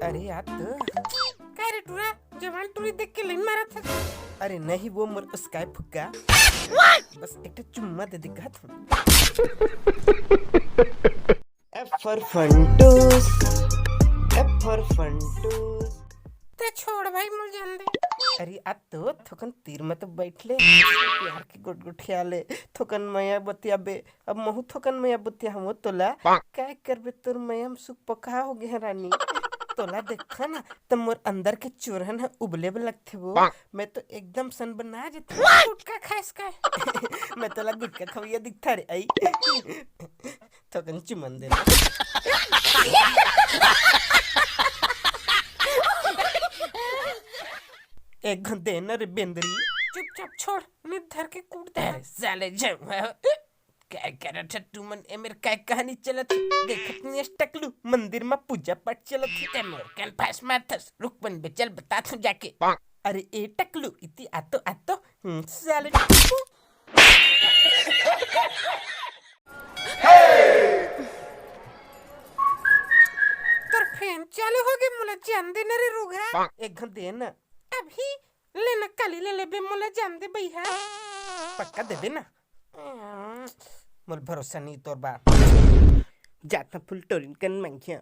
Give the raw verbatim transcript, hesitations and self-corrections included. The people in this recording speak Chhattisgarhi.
अरे यार तो। का रे टूरा, जवान टूरी देख के लाइन मारत हस? अरे नहीं, वो मोर उसकाय फुग्गा। बस एक ठो चुम्मा दे दे कहत हूँ। F for Funtoos, F for Funtoos। ते छोड़ भाई, मोला जान दे। अरे आ तो थोकन तीर में तो बैठ ले, प्यार के गुटगुटिया ले, थोकन मया बतिया बे। अब महू थोकन मया बतिया हम तोला। काय करबे, तोर मया में सुख पका हो गे हे रानी। तोला देखा ना त मोर अंदर के चोरहन ह उबले बर लगथे वो। मैं तो एकदम सन बना जथे। गुटखा खाइस का? मैं तोला गुटखा खवैया दिखथा रे, आई। थोकन चुमन दे। एक घन दे न रे बेंदरी। चुपचाप छोड़, नित धर के कूट दे। अरे साले जाऊं, हाँ। काय करत ह तुमन? ए मेर काय कहानी चलत हे? देखत नहीं हस टकलू, मंदिर म पूजा पाठ चलत हे। ते मोर कान फास मारथस। रुक बन बे, चल बतात हूँ जाके। अरे ए टकलू, इति आतो आतो। हम्म, साले। तोर fan चालू हो गे, मोला जान दे न रे रुघा। एक घन दे न। अभी ले न, काली ले लेबे, मोला जान दे भैया। पक्का देबे ना? मोर भरोसा नहीं तोर बाप। जाता फुल टोरिन कन मंगिया।